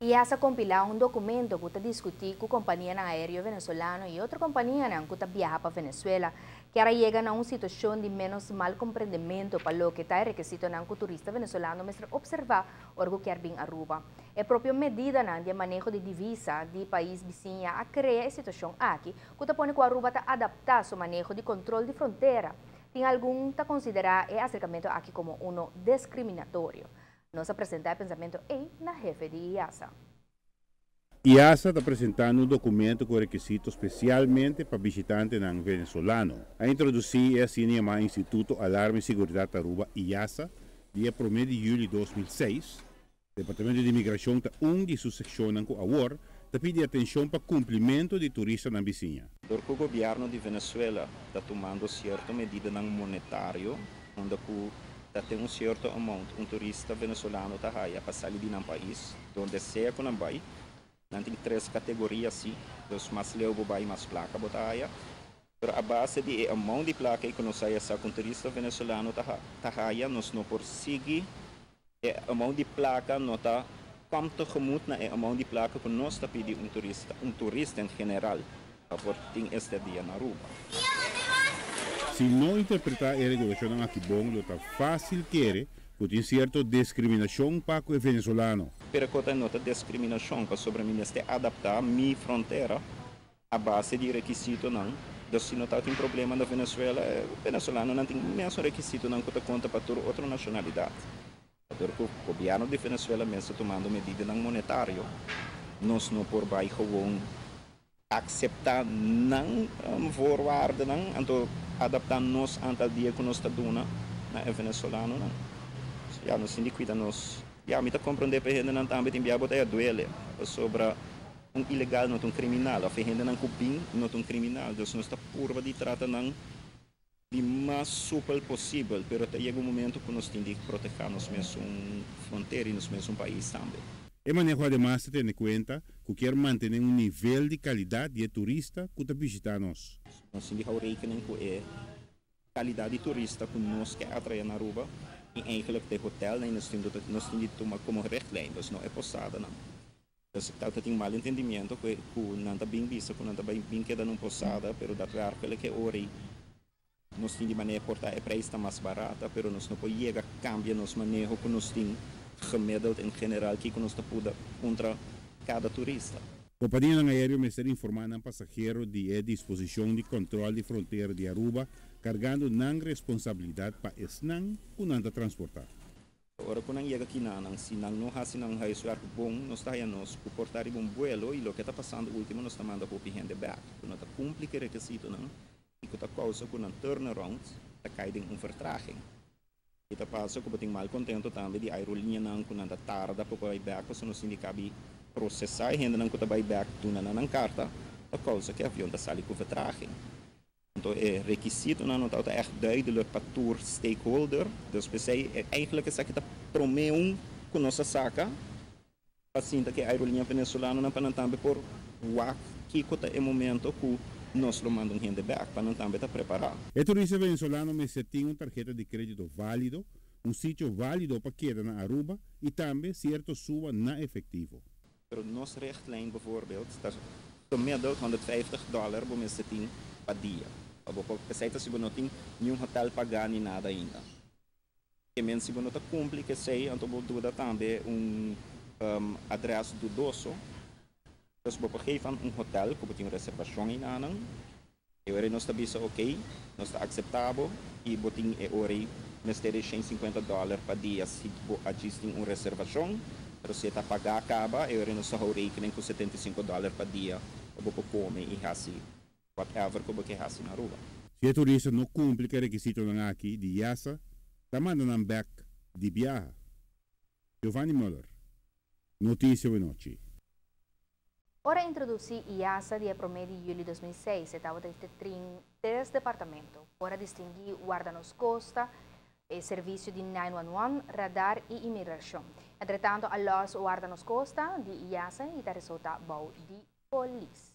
IASA a compila un documento cu ta discuti cu companianan aereo Venezolano y otro companianan cu ta biaha pa Venezuela, kier a yega na un situacion di menos malcomprendimento pa loke ta e requisitonan cu turista Venezolano mester observa ora cu kier bin Aruba. E propio medidanan di maneho di divisa di pais bisiña a crea e situacion aki, cu ta pone cu Aruba ta adapta su maneho di control di frontera. Tin algun ta considera e acercamento aki como uno discriminatorio. Nos a presenta e pensamento ey na hefe di IASA. IASA ta presentando un documento cu requisito specialmente pa bishitantenan Venezolano. A introduci e asina yama Instituto Alarma y Seguridad Aruba, IASA, dia prome di juli 2006. Departamento di Migracion ta un di su seccionnan cu awor ta pidi atencion pa cumplimento di turistanan bisiña. Door cu gobierno di Venezuela ta tumando cierto medidanan monetario, unda cu ta tin un cierto amount un turista Venezolano ta haya pa sali di nan pais, donde sea cu nan bay, nan tin tres categoria si, dus mas leu bo bay, mas placa bo ta haya. Pero a base di e amount di placa cu nos haya sa cu un turista Venezolano ta haya, nos no por sigui, e amount di placa no ta komt tegemoet na e amount di placa cu nos ta pidi un turista en general, pa por tin estadia na Aruba. Si no interpreta e regulacion aki bon, lo ta facil kere cu tin cierto discriminacion pa cu e Venezolano. Pero cu no ta discriminacion, pasobra mi mester adapta mi frontera a base di requisitonan. Dus si no tin problema na Venezuela, Venezolano no tin mesun requisitonan cu ta conta pa tur otro nacionalidad. Pasobra e gobierno di Venezuela mes ta tumando medidanan monetario, nos no por bay gewoon acepta nan voorwaarden, anto adapta nos aantal dia cu nos ta duna na e Venezolanonan. Ja, nos tin di cuida nos. Ja, mi ta comprende pa hendenan tambe tin bia bo ta duele sobre un ilegal no ta un criminal, of hendenan cu bin no ta un criminal, dus nos ta purba di trata nan di mas soepel posibel, pero ta yega un momento cu nos tin di protege nos mes frontera y nos mes pais tambe. E maneho ademas ta tene cuenta cu kier mantene un nivel di calidad di turista cu ta bishita nos. Nos tin di hou rekening cu e calidad di turista cu nos kier atrae na Aruba y eigenlijk de hotel nos tin di tuma como richtlijn, dus no e posadanan. Dus dat tin malentendimento cu nan ta bin bisa cu nan ta bin keda den posada, pero daadwerkelijk e ora nos tin di maneho por ta e prijs ta mas barata, pero nos no por yega cambia nos maneho cu nos tin gemiddeld en general cu nos ta puda contra cada turista. Compania aereo mester informa nan pasahero di e disposicion di control di frontera di Aruba, cargando nan responsabilidad pa esnan cu nan ta transporta. Ora cu nan yega aki nan, si nan no hasi nan huiswerk bon, nos ta nos cu por ta riba un vuelo y loke ta pasando ultimo, nos ta manda hopi hende back. Cu no ta cumpli cu requisitonan y cu ta causa cu nan turnaround ta cay den un vertraging. Y ta pasa cu tin malcontento tambe di aerolineanan cu nan ta tarda pa bay back, pasobra nos tin di caba procesa e hendenan cu ta bay back, duna nan carta, ta causa cu e avion ta sali cu vertraging. Anto, e requisitonan no ta echt duidelijk pa tur stakeholder. Dus pensei, eigenlijk esaki ta prome un cu nos a saca. Asina cu e aerolinea Venezolanonan pa nan tambe por wak kico ta e momento cu nos lo manda un hende back pa nan tambe ta prepara. E turista Venezolano mester tin un tarheta di credito valido, un sitio valido pa keda na Aruba y tambe cierto suma na efectivo. Pero nos richtlijn bijvoorbeeld, dat is gemiddeld $150 bo mester tin pa dia. Bo pensa si bo no tin ningun hotel paga ni nada ainda. Kiermen si bo no ta cumpli cu esey, anto bo duna tambe un adres dudoso. Dus bo geef aan un hotel cu tin un reservacion eynan. Y ora nos ta bisa ok, nos ta aceptabel y bo tin e ora mester $150 pa dia si bo tin un reservacion. Pero si ta paga caba, e ora nos ta hou rekening cu $75 pa dia pa bo come y hasi whatever cu bo kier hasi na Aruba. Si e turista no cumpli cu e requisitonan aki di IASA, ta manda nan back di biaha. Giovanni Muller, Noticia Nochi. Ora a introduci IASA dia 1 di juli di 2006, tabata tin tres departamento. Ora a distingui Guarda Nos Costa, e servicio di 911, radar y inmigracion. Entretanto, a los Guarda Nos Costa di IASA y ta resulta bou di polis.